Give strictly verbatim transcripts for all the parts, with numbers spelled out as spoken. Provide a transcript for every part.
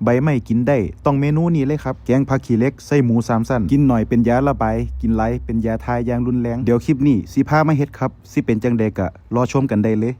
ใบไม้กินได้ ต้องเมนูนี้เลยครับ แกงผักขี้เหล็กใส่หมูสามชั้น กินหน่อยเป็นยาระบาย กินหลายเป็นยาถ่ายอย่างรุนแรง เดี๋ยวคลิปนี้สิพามาเฮ็ดครับ สิเป็นจั่งใดก็รอชมกันได้เลย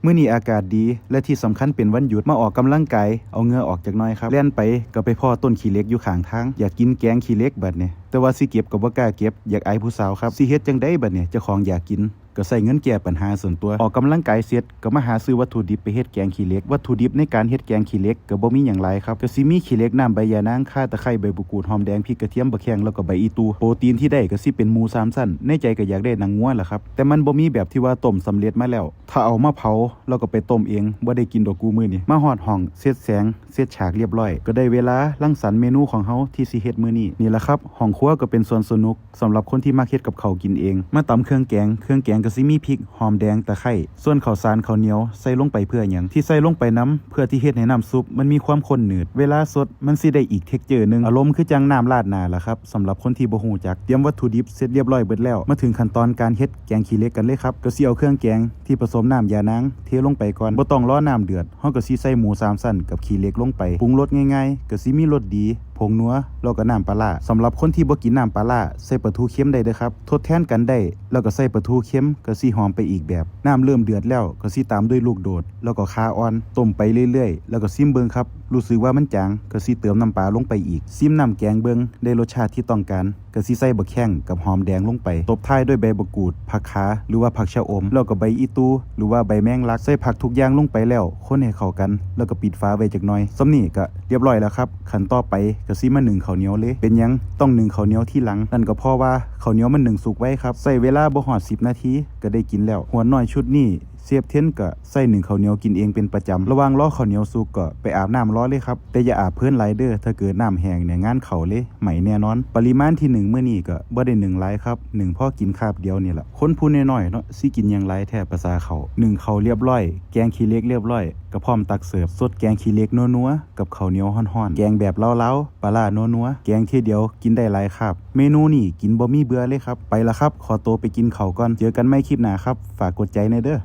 มื้อนี้อากาศดี และที่สำคัญเป็นวันหยุด มาออกกำลังกาย เอาเหงื่อออกจักหน่อยครับ แล่นไปก็ไปพ้อต้นขี้เหล็กอยู่ข้างทาง อยากกินแกงขี้เหล็กบัดนี้ แต่ว่าสิเก็บก็บ่กล้าเก็บ อยากอายผู้สาวครับ สิเฮ็ดจั่งใดบัดนี้ เจ้าของอยากกิน ก็ใช้เงินแก้ปัญหาส่วนตัว ออกกำลังกายเสร็จก็มาหาซื้อวัตถุดิบไปเฮ็ดแกงขี้เหล็ก วัตถุดิบในการเฮ็ดแกงขี้เหล็กก็บ่มีหยังหลายครับ ก็สิมีขี้เหล็ก น้ำใบยานาง ข่า ตะไคร้ ใบมะกรูด หอมแดง พริก กระเทียม บักแข้ง แล้วก็ใบอีตู่ โปรตีนที่ได้ก็สิเป็นหมูสามชั้น ในใจก็อยากได้หนังงัวล่ะครับ แต่มันบ่มีแบบที่ว่าต้มสำเร็จมาแล้ว ถ้าเอามาเผาแล้วก็ไปต้มเอง บ่ได้กินดอกกูมื้อนี้ มาฮอดห้อง เซตแสง เซตฉากเรียบร้อย ก็ได้เวลารังสรรค์เมนูของเฮาที่สิเฮ็ดมื้อนี้ นี่ล่ะครับ ห้องครัวก็เป็นสวนสนุก สำหรับคนที่มักเฮ็ดกับข้าวกินเอง มาตำเครื่องแกง เครื่องแกงก็สิมีพริก หอมแดง ตะไคร้ ส่วนข้าวสารข้าวเหนียวใส่ลงไปเพื่อหยัง ที่ใส่ลงไปนำ เพื่อที่เฮ็ดให้น้ำซุปมันมีความข้นหนืด เวลาสดมันสิได้อีกเท็กเจอร์หนึ่ง อารมณ์คือจั่งน้ำราดหน้าล่ะครับ สำหรับคนที่บ่ฮู้จัก เตรียมวัตถุดิบเสร็จเรียบร้อยเบิดแล้ว มาถึงขั้นตอนการเฮ็ดแกงขี้เหล็กกันเลยครับ ก็สิเอาเครื่องแกงที่ผสมน้ำยานางเทลงไปก่อน บ่ต้องรอน้ำเดือด เฮาก็สิใส่หมูสามชั้นกับขี้เหล็กลงไป ปรุงรสง่ายๆ ก็สิมีรสดี ผงนัว แล้วก็น้ำปลาร้า สำหรับคนที่บ่กินน้ำปลาร้า ใส่ปลาทูเค็มได้เด้อครับ ทดแทนกันได้ แล้วก็ใส่ปลาทูเค็ม ก็สิหอมไปอีกแบบ น้ำเริ่มเดือดแล้ว ก็สิตามด้วยลูกโดด แล้วก็ข่าอ่อน ต้มไปเรื่อยๆ แล้วก็ซิมเบิ่งครับ รู้สึกว่ามันจาง ก็สิเติมน้ำปลาลงไปอีก ซิมน้ำแกงเบิ่ง ได้รสชาติที่ต้องการ ก็สิใส่บักแข้งกับหอมแดงลงไป ตบท้ายด้วยใบบักกูด ผักขา หรือว่าผักชะอม แล้วก็ใบอีตู่ หรือว่าใบแมงลัก ใส่ผักทุกอย่างลงไปแล้ว คนให้เข้ากัน แล้วก็ปิดฝาไว้จักหน่อย ส่ำนี้ก็เรียบร้อยแล้วครับ ขั้นต่อไปก็สิมานึ่งข้าวเหนียวเลย เป็นหยังต้องนึ่งข้าวเหนียวทีหลัง นั่นก็เพราะว่าข้าวเหนียวมันนึ่งสุกไวครับ ใช้เวลาบ่ฮอดสิบนาทีก็ได้กินแล้ว ฮวดน้อยชุดนี้ เชฟเทนก็ใช้นึ่งข้าวเหนียวกินเองเป็นประจำ ระหว่างรอข้าวเหนียวสุกก็ไปอาบน้ำรอเลยครับ แต่อย่าอาบเพลินหลายเด้อ ถ้าเกิดน้ำแห้งเนี่ยงานเข้าเลย ไหม้แน่นอน ปริมาณที่นึ่งมื้อนี้ก็บ่ได้นึ่งหลายครับ นึ่งพอกินคาบเดียวนี่ล่ะ คนผู้น้อยๆเนาะ สิกินหยังหลายแท้ประสาข้าว นึ่งข้าวเรียบร้อย แกงขี้เหล็กเรียบร้อย ก็พร้อมตักเสิร์ฟ ซดแกงขี้เหล็กนัวๆ กับข้าวเหนียวฮ้อนๆ แกงแบบลาวๆ ปลาร้านัวๆ แกงเทื่อเดียวกินได้หลายคาบ เมนูนี้กินบ่มีเบื่อเลยครับ ไปละครับ ขอตัวไปกินข้าวก่อน เจอกันใหม่คลิปหน้าครับ ฝากกดใจแหน่เด้อ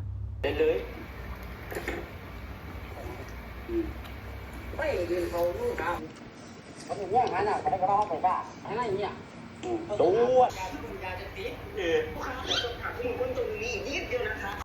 ไม่ยืนเขาลูกครับเขาถึงเรื่องนั้นอ่ะเขาได้กระเป๋าไปบ้าอะไรเงี้ย อืม ตัว นิดเดียวนะครับ